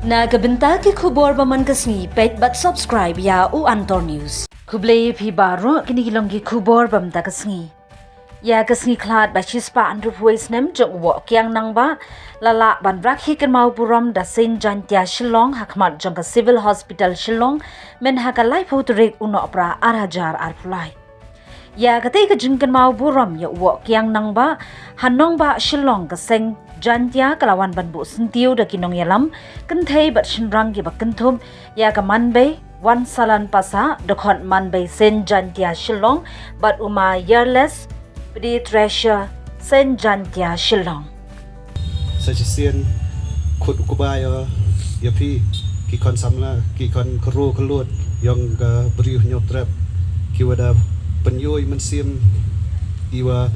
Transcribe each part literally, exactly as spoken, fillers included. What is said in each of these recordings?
Na ka bynta ki khubor ba man ka sngi, peit bad subscribe ïa u Antor News. Khublei ïa phi baroh, kine ki long ki khubor ba man ka sngi. Ïa ka sngi khlad ba shispah hynriewphew snem jong u Woh Kiang Nangbah la lah ban rakhe kynmaw burom da Saint Jaintia Shillong ha khmat jong ka Civil Hospital Shillong, myn ha ka laiphew tarik u Nohprah ar hajar arphew lai. Ïa katei ka jingkynmaw burom ïa u Woh Kiang Nangbah ha nongbah Shillong, ka seng Jaintia ka la wan ban buh syntiew da ki nongïalam kynthei bad shynrang kiba kynthup ïa ka Manbei Wansalan Passah, dkhot Manbei Saint Jaintia Shillong, bad u Ma Yarles Pde, Treasurer Saint Jaintia Shillong. Sa shisien khut u kba ïa, ïa phi ki khon samla, ki khon kyrwoh kyrlot jong ka Bri u Hynñiewtrep, ki wa da pynïoh i mynsiem i wa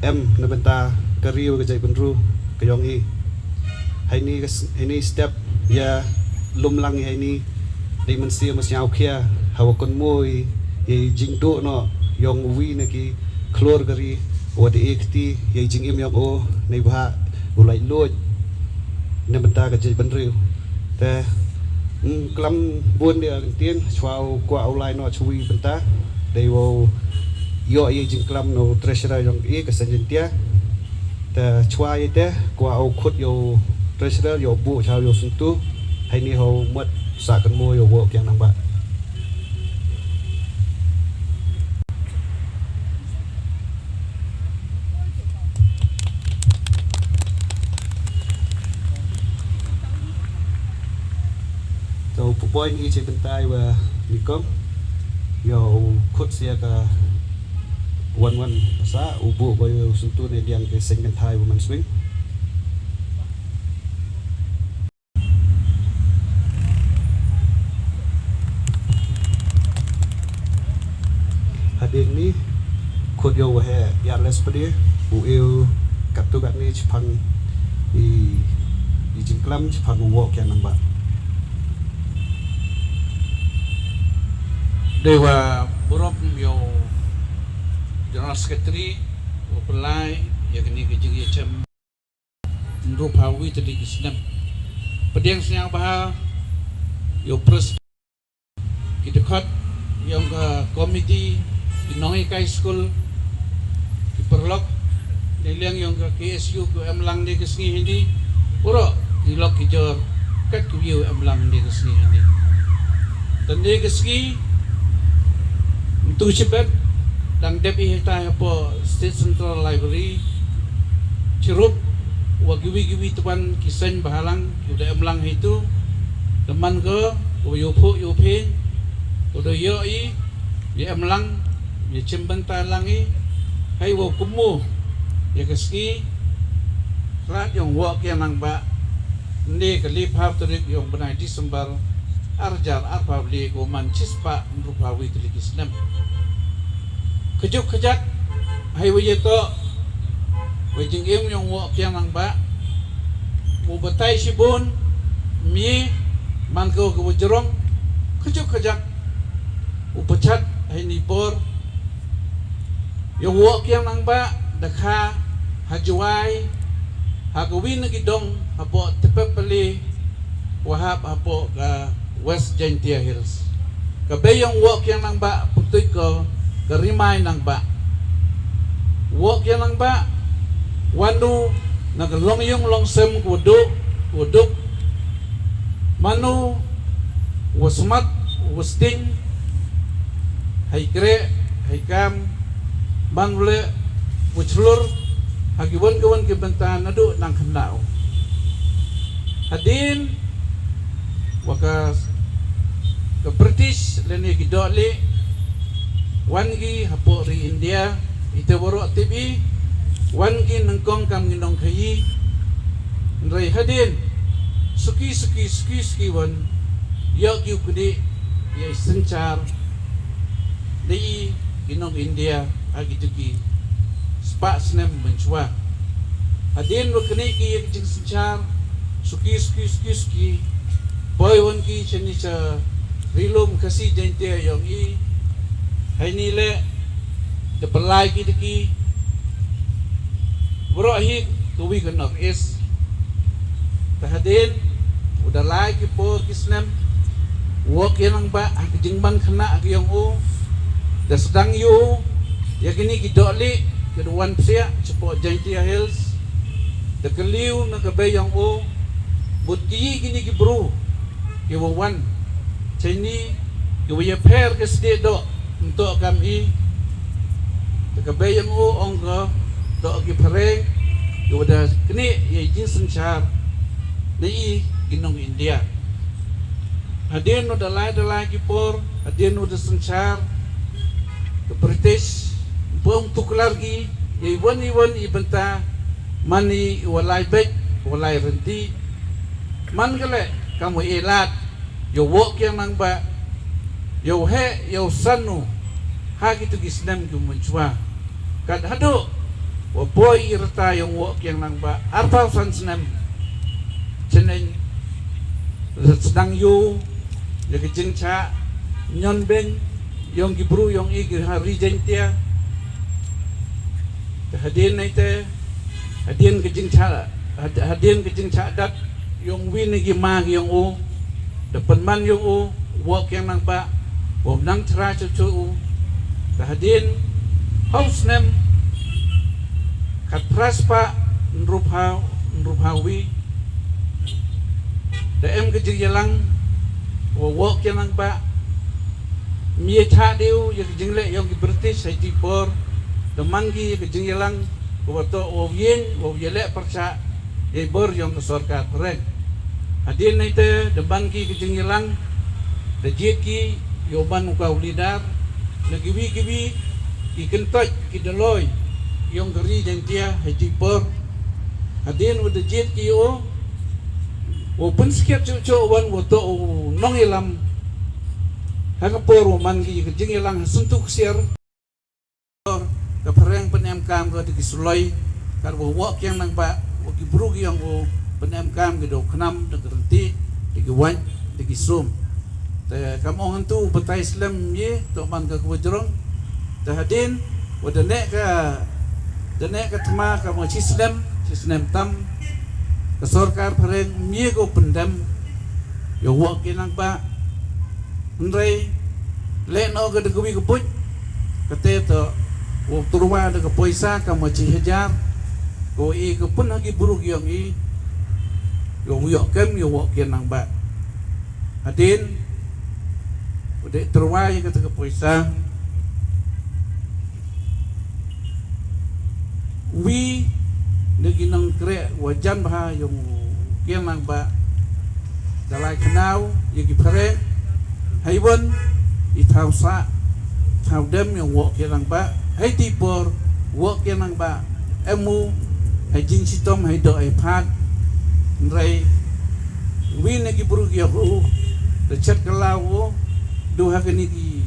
em na bynta ka ri wa ka jaitbynriew ka jong i. Haini ka s-, haini step ïa lum lang ïa haini, dei mynsiem ba sngewkhia ha wa kynmaw ïa i jingduh noh jong uwi na ki khlur ka ri, wa da ïa kti ïa i jingim jong u, neibhah u laitluid na bynta ka jaitbynriew. Te, mm, klam bun de ka ktien, shuwa u kwah u lai noh shuwa bynta, dei wa u ïoh ïa i jingklam na u treasurer jong i ka Saint Jaintia. Te shuwa ïa te, kwah u khut ïa u treasurer, ïa u buh shuwa ïa u syntu, haini ha u mut sa kynmaw ïa u Woh Kiang Nangbah. Te u point i che bynta i wa nyngkong, ïa u khut sia ka wan wan sa u buh ba ïa u syntu ne diang ke seng kynthai Women Swing. Hadien ni, khut ïa u Waheh Yarles Pde, u ïoh katto katne shaphang i, i jingklam shaphang u Woh Kiang Nangbah. Dei wa burom ïa u General Secretary, u pynlai ïa kane ka jingïashem. Hynriewphew wi tylli ki snem. Pdiang sngewbha ïa u pres, ki dkhot jong ka komiti, ki nonghikai skul, ki paralok, ne liang jong ka K S U, ki em lang ne ka sngi hynne, baroh ki lok ki jor, kat ki wi em lang ne ka sngi hynne. Te ne ka sngi, mynta shibet, dang dep i hitai hapoh State Central Library, chirup wa kiwi kiwi tuan ki seng bahalang, ki u da em lang hitu, da man ko, u ïoh phuh ïoh phi, u da ïoh i, ïa em lang, ïa chim bynta lang i, hei wa kumno, ïa ka sngi, khlad jong u Woh Kiang Nangbah, ne ka laiphew tarik jong bnai December, ar hajar arphew lai, ko man shispah hynriewphew wi tylli ki snem. Khajuk khajak, hei wa ïa to, wa jingim jong u Woh Kiang Nangbah, u batai shibun, mi, man ko ka wa jrong, khajuk khajak, u pachat, hei ni bor, ïa u Woh Kiang Nangbah, da kha, ha Jowai, ha ka wi na ki dong, hapoh Tepep Valley, wa hap hapoh ka West Jaintia Hills. Ka bei jong u Woh Kiang Nangbah, pyntuid ko, ka Rimai Nangbah. U Woh Kiang Nangbah, wan u, na ka long ïung long sem ka wa duk, ka wa duk. Man u, wa smat, wa sting, hei kreh, hei kam, man u leh, wa chlur, ha ki wan ki wan ki bynta naduh nang khynnah u. Hadien, wa ka, ka British lane ki dohlieh, wan ki hapoh ri India, ite waroh tip i, wan ki nyngkong kam ki nongkhaïi, hynrei hadien, suki, suki, suki, suki wan, ïoh ki u kdih, ïa i synshar, da i ki nong India, ha ki tu ki spah snem mynshuwa. Hadien wa knieh ki ïa ki jingsynshar, suki, suki, suki, suki, poi wan ki shane sha ri lum Khasi Jaintia jong i, haini leh, da pynlai ki da ki, baroh hi ka wi ka North East. Te hadien, u da lai Ki por ki snem, wok ïa nang ba ha ka jingman khynnah ka ïong u, da sdang ïa u ïa kini ki dohlieh ki da wan psiah shapoh Jaintia Hills. Da ka liu na ka bei ïong u, mut ki ïa kini ki bru ki wa wan chaini, ki wa ïa pher ka sdie doh nto kam i. Da ka bei ïong u ong ka doh ki phareng, ki wa da kini ïa jingsynshar na i ki nong India. Hadien u da lai da lai ki por, hadien u da synshar ka British, pong tuklar ki ïa i wan i wan i bynta man i wa lai bek wa lai rynti. Man ka leh kam wa i lad ïa u wok ïa nang ba ïa u heh ïa u san u ha ki tu ki snem ki mynchwa. Kat haduh wa poi i rta ïa u wok ïa nang ba arphew san snem. Cheneng sdang ïa u ïa ka jingcha nyon beng ïong ki bru ïong i ki ha ri Jaintia. Te hadien nei te hadien ka jingcha had- hadien ka jingcha dat ïong wi ni ki ma ki ïong u da pynman ïong u wok ïa nang ba wa nang chra chu chu u. Te hadien hau snem kat pras pa nrup hau nrup hau wi da em ka jingïalang wa wok ïa nang ba mia cha deu ïa ka jingleh ïong ki British hai ti por da man ki ïa ka jingïalang wa to wa ïeng wa ïa leh parcha ïa bor ïong ka sorkar phareng. Hadien nei te da man ki ka jingïalang da jiet ki ïa u man u ka u leader na ki wi ki wi ki kyntoit ki daloi ïong ka ri Jaintia hai ti por. Hadien wa da jiet ki ïa u wa pynskhiat chu chu wan wa to u nong ïalam ha ka por wa man ki ka jingïalang ha syntu ksiar. Ka phareng pynemkam ka da ki suloi kat wa wok ïa nang ba wa ki bru ki ïong u pynemkam ki da u khnam da ki rynti da ki wait da ki sum. Te kam ong hantu batai slem ye to man ka ka wa jrong. Te hadien wa da ne ka da ne ka thma ka wa chi slem chi slem tam ka sorkar phareng mie ko pyndem ïa wok ïa nang ba. Hynrei leh no ka da ka wi ka buit ka te to wa turwa da ka poisa ka ma chi hajar ko i ka pun ha ki bru ki ïong i ïong ïong kem ïong wok ken nang ba. Hadien u de turwa ïa ka ta ka poisa wi na ki nongkreh wa jan bha ïong ken nang ba. Da lai khnau ïa ki phareng hai wan i thaw sa thaw dem ïa wok ïa nang ba hai ti por wok ïa nang ba em u hai jing chitom hai do hai phat. Nrai wi na ki bru ki hu da chat ka lau u du ha ka ni ki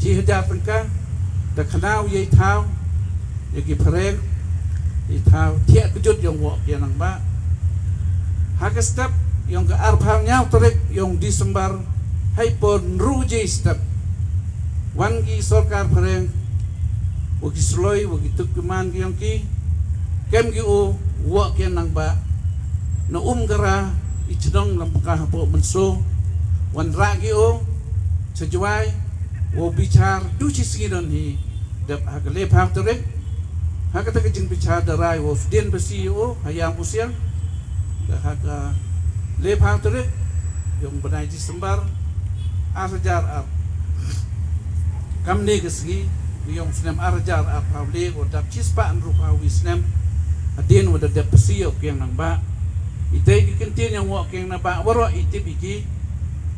chi hajar tangka da khnau ïa i thaw ïa ki phareng i thaw thiah kjut ïong wok ïa nang ba. Ha ka step ïong ka arphaw ñiaw tarik ïong December hai por nru je step wan ki sorkar phareng wa ki sloi wa ki tuk ki man ki ïong ki kem ki u wok ïa nang ba na um kara i chnong lam ka hapo menso wan ra ki u chajwai wa bichar du chi sngi don hi. Dep ha ka le phang tarik ha ka ta ka jingbichar da rai wa sdien basi u ha yang u siang da ha ka le phang tarik ïong bnai December ar hajar ar kam ne ka sngi ïong snem ar hajar ar phaw le wa dap chi spah nru phaw wi snem. Hadien wa da dep basi u kiang nang ba i te ki kyntien ïong wa kiang nang ba wa ro i tip i ki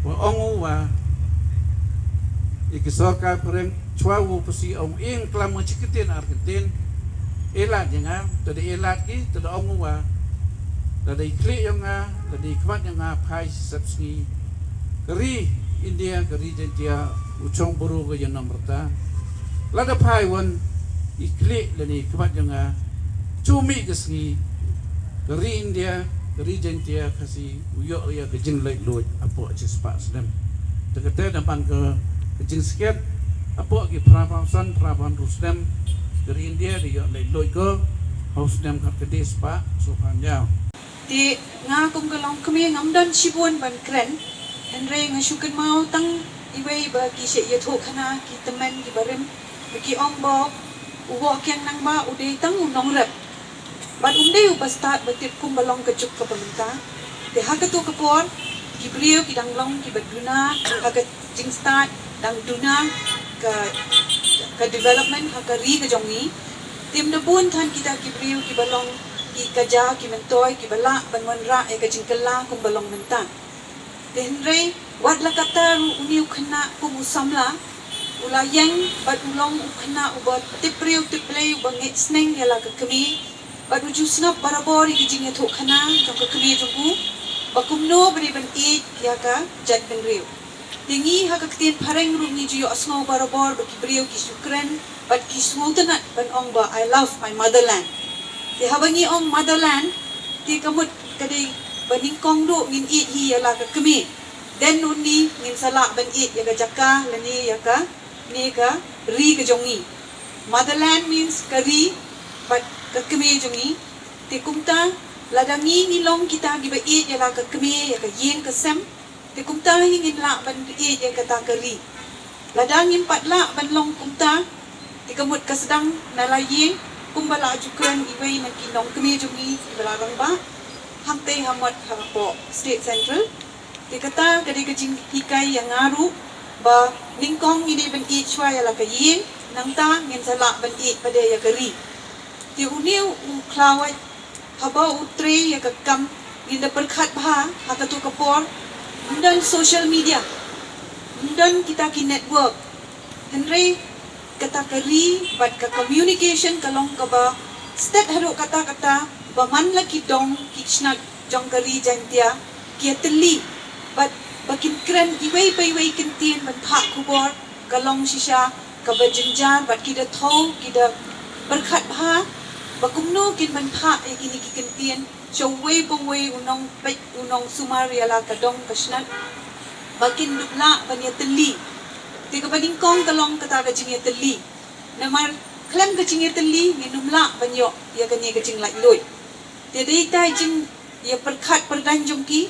wa ong u wa i ki sorkar phareng chwa u pasi ong ing klam u chi kyntien ar kyntien. Elat ïa nga ta da elat ki ta da ong u wa ta da i khlieh ïong nga ta da i khmat ïong nga phai sep sngi ka ri India ka ri Jaintia u chong bru ka ïa nam rta. Lada phai wan i khlieh lane i khmat ïong nga chu mih ka sngi ka ri India ka ri Jaintia Khasi u ïoh ïa ka jinglaitluid hapoh chi spah snem. Te kata da man ka ka jingskhem hapoh ki phra phaw san phra phaw hynriew snem ka ri India da ïoh laitluid ko ha u snem khat ka dei spah sawphaw hynñiaw. Te nga kum ka longkmie ngam don shibun ban kren, hynrei nga shu kynmaw tang iwei ba ki shah ïathuh khana ki tymmen ki barim, ba ki ong ba u Woh Kiang Nangbah u dei tang u nongrep. Bad um dei u bastad ba tip kum ba long ka juk kaba mynta. Te ha katu ka por, ki briew ki dang long kiba duna ha ka jingstad, dang duna ka, ka development ha ka ri ka jong ngi. Te ym da bun than kita ki briew kiba long ki kaja, ki myntoi, kiba lah ban wanrah ïa ka jingkylla kumba long mynta. Te hynrei wat la katta ruh, une u khynnah kum u samla u la ïeng bad u long u khynnah uba tip briew tip Blei, uba ngeit sneng ïa la ka kmie, bad u ju sngap barabor ïa ki jingïathuh khana jong ka kmie jong u ba kumno ba dei ban ïeit ïa ka jaitbynriew. Te ngi ha ka ktien phareng ruh ngi ju ïohsngew barabor ba ki briew ki shu kren bad ki sngewtynnat ban ong ba, "I love my motherland." Te haba ngi ong motherland, te ka mut ka dei ba nyngkong duh ngin ïeit hi ïa la ka kmie, then only ngin sa lah ban ïeit ïa ka jaka lane ïa kane ka ri ka jong ngi. Motherland means ka ri bad ka kmie jong ngi. Te kumta, lada ngi ngi long kita kiba ïeit ïa la ka kmie, ïa ka ïing ka sem, te kumta hi ngin lah ban ïeit ïa kata ka ri. Lada ngim pat lah ban long kumta, te ka mut ka sdang na la ïing, kumba la ju kren iwei na ki nongkmie jong ngi kiba la rangbah hangtei ha mot hapoh State Central. Te kata ka dei ka jinghikai ïa nga ruh ba nyngkong ngi dei ban ïeit shuwa ïa la ka ïing, nangta ngin sa lah ban ïeit pat de ïa ka ri. Te une u khlawait haba u trei ïa ka kam, ngin da pyrkhat bha ha katu ka por ym don social media, ym don kita ki network. Hynrei kata ka ri bad ka communication ka long kaba stet haduh katta katta, ba man la ki dong ki shnat jong ka ri Jaintia ki ïatylli bad ba kin kren iwei pa iwei kyntien ban phah khubor, ka long shisha kaba jynjar bad ki da thew, ki da pyrkhat bha ba kumno kin ban phah ïa kine ki kyntien sha uwei pa uwei u nongpeit u nongsumar ïa la ka dong ka shnat, ba kin dup lah ban ïatylli. Te kaba nyngkong ka long kata ka jingïatylli. Namar khlem ka jingïatylli ngin ym lah ban ïoh ïa kane ka jinglaitluid. Te dei tai jing ïa pyrkhat pyrdaiñ jong ki,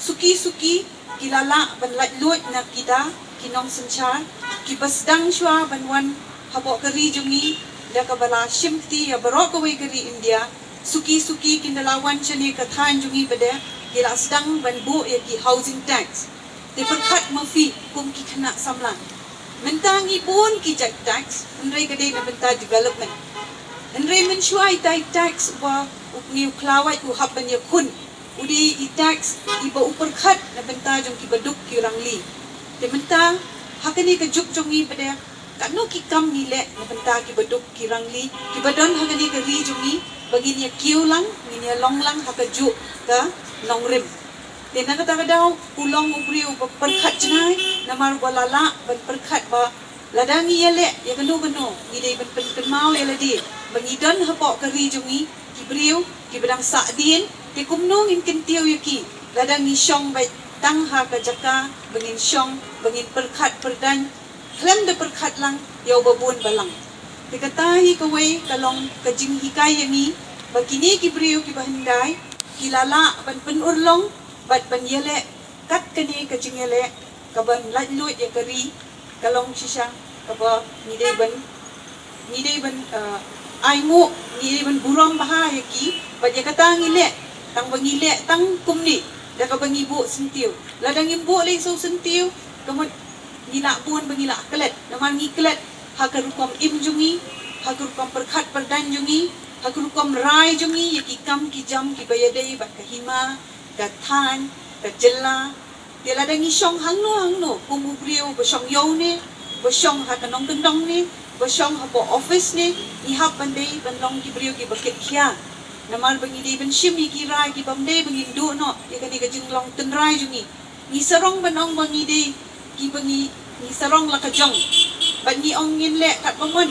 suki suki ki la lah ban laitluid na kita ki nongsynshar kiba sdang shuwa ban wan hapoh ka ri jong ngi, da kaba la shim kti ïa baroh kawei ka ri India. Suki suki kin da la wan shane ka thaiñ jong ngi pat de, ki la sdang ban buh ïa ki housing tax. Te pyrkhat ma phi kum ki khynnah samla, mynta ngi bun ki jait tax, hynrei ka dei na bynta development. Hynrei mynshuwa itai tax uba u ngi u khlawait u hap ban ïakhun, u dei i tax iba u pyrkhat na bynta jong kiba duk ki rangli. Te mynta ha kane ka juk jong ngi pat de, katno ki kam ngi leh na bynta kiba duk ki rangli kiba don ha kane ka ri jong ngi, ba ngin ïa kiew lang, ngin ïa long lang ha ka juk ka nongrim. Te na kata ka daw u long u briew uba pyrkhat jngai, namar ba la lah ban pyrkhat ba lada ngi ïaleh ïa kano kano ngi dei ban pynkynmaw ïa lade ba ngi don hapoh ka ri jong ngi ki briew kiba dang sahdien. Te kumno ngin kyntiew ïa ki lada ngi shong beit tang ha ka jaka ba ngin shong, ba ngin pyrkhat pyrdaiñ khlem da pyrkhat lang ïa uba bun balang. Te kata hi kawei ka long ka jinghikai ïa ngi ba kine ki briew kiba hyndai ki la lah ban pynurlong bad ban ïaleh kat kane ka jingïaleh kaban laitluid ïa ka ri, ka long shisha kaba ngi dei ban, ngi dei ban, eh, ainguh, ngi dei ban burom bha ïa ki. Bad ïa kata ngi leh, tang ba ngi leh tang kumne da kaba ngi buh syntiew. Lada ngim buh lei shuh syntiew, ka mut ngi lah bun ba ngi lah klet, namar ngi klet ha ka rukom im jong ngi, ha ka rukom pyrkhat pyrdaiñ jong ngi, ha ka rukom rai jong ngi ïa ki kam ki jam kiba ïadei bad ka hima, ka thaiñ, ka jylla. Te lada ngi shong hangno hangno kum u briew ba shong ïew ne, ba shong ha ka nongkyndong ne, ba shong hapoh office ne, ngi hap ban dei ban long ki briew kiba kit khia. Namar ba ngi dei ban shim ïa ki rai kiba ym dei ba ngin duh noh ïa kane ka jinglong tynrai jong ngi. Ngi sarong ban ong ba ngi dei kiba ngi, ngi sarong la ka jong. Bad ngi ong ngin leh katba mon,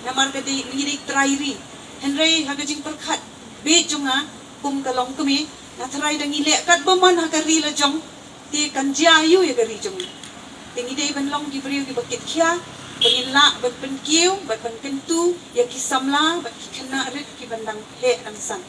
namar ka dei ngi dei trai ri. Hynrei ha ka jingpyrkhat beit jong nga kum ka longkmie, nga tharai da ngi leh katba mon ha ka ri la jong, te kan jia aïu ïa ka ri jong ngi? Te ngi dei ban long ki briew kiba kit khia ba ngin lah ban pynkiew bad ban kyntu ïa ki samla bad ki khynnah rit kiban dang heh dang san.